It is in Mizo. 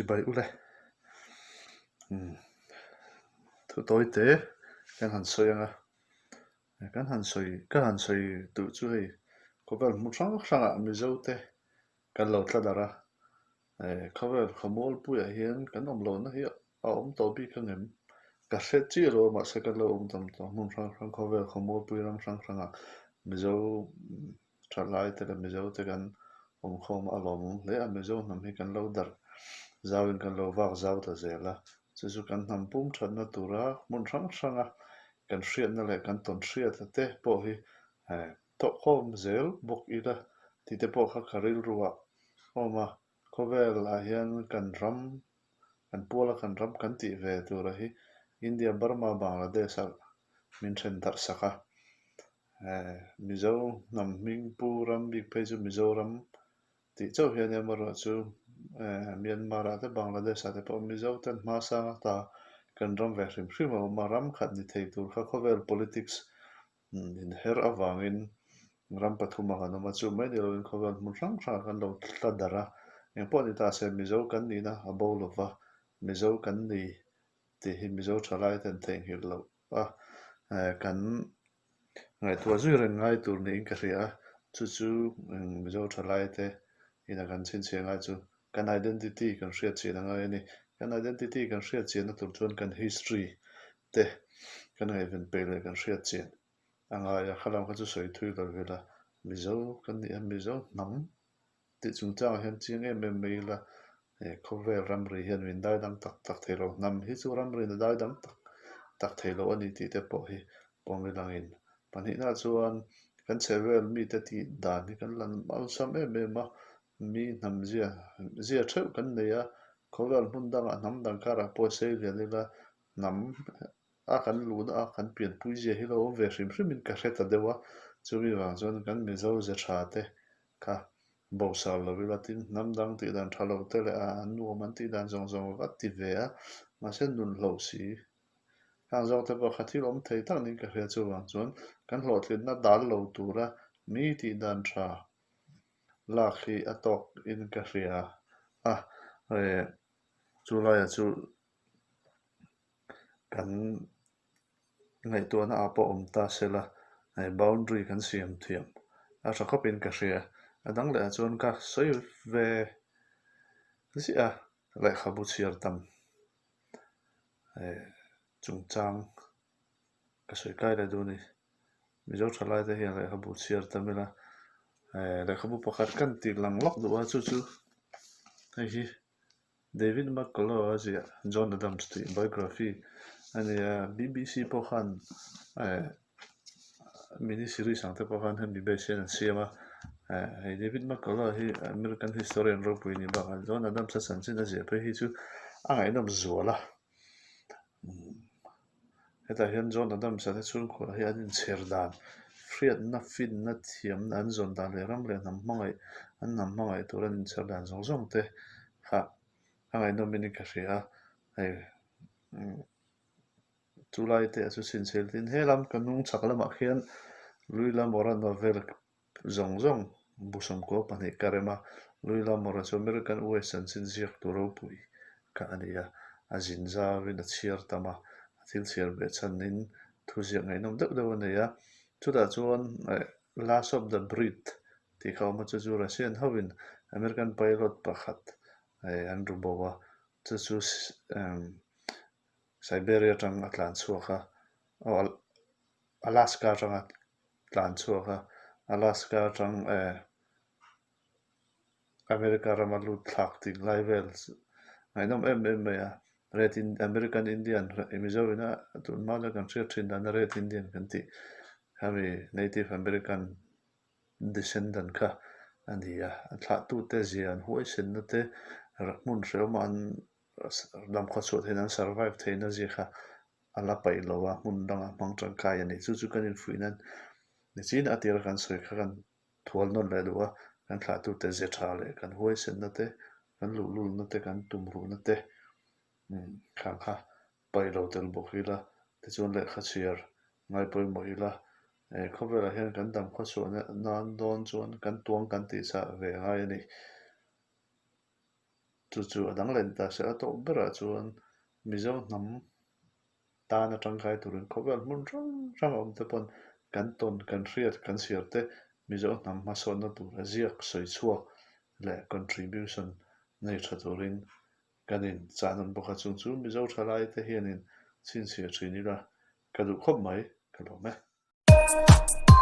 Chibai ule. Umm thu tawi te kan han sawi ang a, kan han sawi ka han sawi duh chu hei khawvel hmu hrang hrangah Mizo te kan lo tla darh a, eh khawvel khawmualpuiah hian kan awm lohna hi a awm tawh bik ang em? Ka hre chiah lo a mahse kan lo awm tam tawh hmun hrang hrang khawvel khawmualpui ram hrang hrangah Mizo Thalai te leh Mizo te kan awmkhawm a lawmawm hle a, Mizo hnam hi kan lo darh zauin kan lo vak zau ta zel a, chu chu kan hnam pum thatna tura hmun hrang hranga kan hriatna leh kan tawn hriatna te pawh hi thawhkhawm zel bawk ila tih te pawh kha ka rilru ah a awm a, khawvel ah hian kan ram kan puala kan ram kan tih ve tura hi India, Burma, Bangladesh ah min then darh sak a. Mizo hnam hming pu ram bik phei chu Mizoram tih chauh hian emarawh chu Myanmar ah te Bangladesh ah te pawh Mizo ten hma sang ata kan ram ve hrim hrim a awm a, ram khat ni thei tur kha khawvel politics inher avangin ram pathum ah kan awm a, chu mai ni lovin khawvel hmun hrang hrang ah kan lo tla darh a, engpawh ni ta se Mizo kan nihna a bo lova, Mizo kan ni tih hi Mizo thalai ten theihnghilh loh a, kan ngaihtuah zui reng ngai tur niin ka hria a, chu chu Mizo thalai te ina kan chhinchhiah ngai chu kan identity kan hriat chian a ngai a ni. Kan identity kan hriat chianna tur chuan kan history te kan ngaihven peih leh kan hriat chian a ngai a, khalam kha chu sawi thui lo ila Mizo kan nih a, Mizo hnam Tih chungchangah hian chiang em em mai ila, he khawvel ramri hian min daidang tak tak thei lo, hnam hi chu ramriin a daidang tak tak thei lo a ni tih te pawh hi pawm ilangin. Pahnihna chuan kan chhehvel mite tih dan hi kan la awlsam em em a, mi hnam zia zia theuh kan nei a, khawvel hmun dangah hnam dang karah pawh sei lian ila hnam a kan luhna a kan pianpui zia hi lo awm ve hrim hrimin ka hre ta deuh a, chumi vang chuan kan Mizo ze tha te kha bosal lo ila tin hnam dang tih dan tha lo te leh a an nuam an tih dan zawng zawng va ti ve a, mahse nun hloh si khang zawk te pawh kha thil awm thei tak niin ka hria chuvang chuan kan hlawhtlinna dal lo tura mi tih dan tha lak hi a tawk in ka hria a, chu laiah chu Kan ngaihtuahna ah pawh awm ta se la, hei boundary kan siam thiam a tha khawpin ka hria. A dang leh ah chuan ka sawi ve ziah a, lehkhabu chhiar tam chungchang ka sawi kai leh duh a ni. Mizo thalai te hian lehkhabu chhiar tam ila, lehkhabu pakhat kan tih lang lawk duh a chu chu hei hi. David McCullough a ziah John Adams tih biography a ni a, BBC pawh khan eh mini series ang te pawh khan hemi base hian an siam a, eh hei David McCullough hi American historian ropui ni bakah John Adams a chanchin a ziah phei hi chu a ngaihnawm zual a, hetah hian John Adams a te chhungkua hi an inchher dan hriatna finna thiamna an zawn dan leh ram leh hnam hmangaih an hnam hmangaih tur an inchher dan zawng zawng te kha a ngaihnawmin ka hria a, hei chu lai te chu chhinchhel tin he lam ka hnung chhak lamah khian Luila Morano vel zawng zawng bu sawmkua pahnih ka rem a, Luila Mora chu American West chanchin ziaktu ropui kha a ni a, a zin zauin a chhiar tam a, a thil chhiar beh chhanin thuziak ngaihnawm deuh deuh a nei a, chutah chuan Last of the Breed tih kha a awm a, chu chu Russian hovin American pilot pakhat an ru bo a, chu chu Siberia atang a tlan chhuak a, aw Alaska atanga tlan chhuak a, Alaska atang eh America rama lut thlak ting lai vel ngaihnawm em em mai a, Red in American Indian Mizo ina tun hma chuan kan hriat thin dana Red Indian kan tih khami Native American descendant kha a ni a, a thlahtute zia an huaisenna te hmun hrehawma an lamkhaw chhuah theihna an survive theihna zia kha a la paih lo a, hmun dangah hmang tangkai a ni. Chu chu kan infuih nan nichin a tira kan sawi kha kan thual nawn leh duh a, kan thlahtute ze tha leh kan huaisenna te, kan luhlulna te, kan tumruhna te khang kha paih lo tel bawk ila, tichuan lehkha chhiar ngai pawimawh ila, khawvelah hian kan dam khawchhuahna nan dawn chuan kan tuang kan tihchah ve ngai a ni. Chu chu a dang leh ni ta se a tawp berah chuan Mizo hnam tana tangkai turin khawvel hmun hrang hrang a awm te pawn kan tawn, kan hriat, kan chhiar te Mizo hnam hmasawnna tur a ziak sawi chhuak leh contribution nei tha turin kan in chah nawn bawk a, chung chu Mizo thalai te hianin chhinchhiah thin ila ka duh khawp mai, ka lawm e.